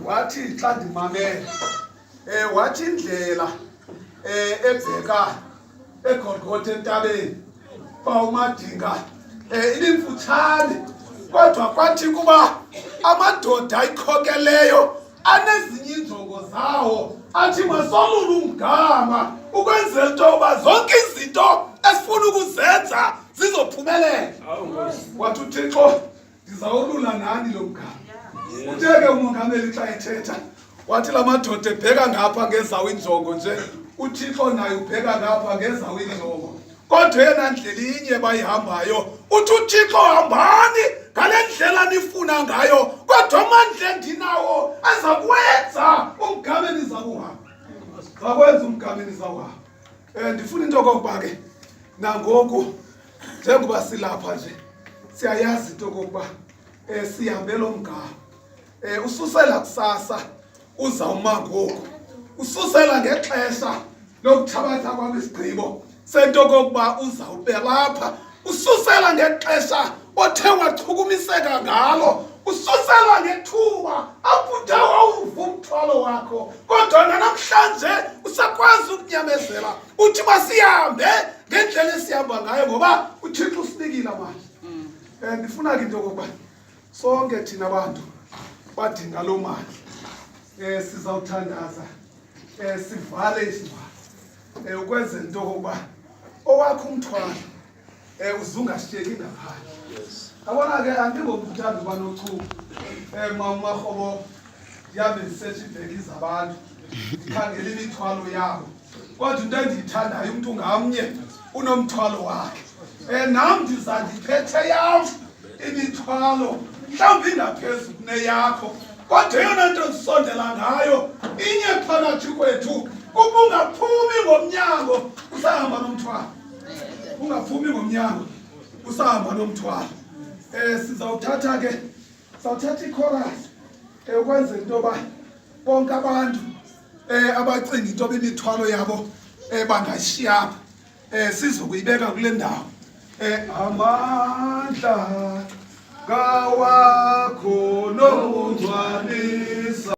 Wathi xa ndimamele wathi indlela ebheka eGolgotha entabeni bawumadinga ibimfutshane, kodwa kwathi kuba amadoda ayikhokeleyo anezinye iinjongo zawo, athi masolula umgama ukwenzela into yoba zonke izinto esifuna ukuzenza zizophumelela. Wathi uThixo, ndizawulula nani lo mgama. Uthe ke umongameli xa ethetha, wathi la madoda ebheka ngapha ngezawo injongo nje, uThixo naye ubheka ngapha ngezawo injongo, kodwa eyona ndlela inye bayihambayo, uthi uThixo, hambani ngale ndlela nifuna ngayo, kodwa amandla endinawo aza kuwenza umgama eniza kuhamba, zakwenza umgama eniza kuhamba. Ndifuna into okokuba ke nangoku njengoba silapha nje, siyayazi into okokuba sihambe lo mgama. Ususela kusasa uzawuma ngoku, ususela ngexesha lokuthabatha kwam isigqibo sento okokuba uzawube lapha, ususela ngexesha othe wachukumiseka ngalo, ususela ngethuba apho uthe wawuva umthwalo wakho, kodwa nanamhlanje usakwazi ukunyamezela, uthi masihambe ngendlela esihamba ngayo ngoba uThixo usinikile amandla. Ndifuna ke into yokokuba sonke thina bantu badinga loo mandla, sizawuthandaza, sivale isivalo, ukwenzela into yokokuba owakho umthwalo uzungashiyeki ngaphandle. Yabona ke, andingomntu uthanda uba nochuku, marhobo, ndihambe ndisetsha iibhegi zabantu, ndikhangela imithwalo yabo, kodwa into endiyithandayo, umntu ngamnye unomthwalo wakhe. Nam ndiza ndiphethe yam imithwalo, mhlawumbi ingaphezu kuneyakho, kodwa eyona nto ndisondela ngayo inye phakathi kwethu, kuba ungaphumi ngomnyango usahamba nomthwalo, ungaphumi ngomnyango usahamba nomthwalo. Sizawuthatha ke, sizawuthatha ichorus, ukwenzela into yoba bonke abantu abacinga into yoba imithwalo yabo bangayishiya apha, sizokuyibeka kule ndawo. Amandla kawakho nokungcwalisa.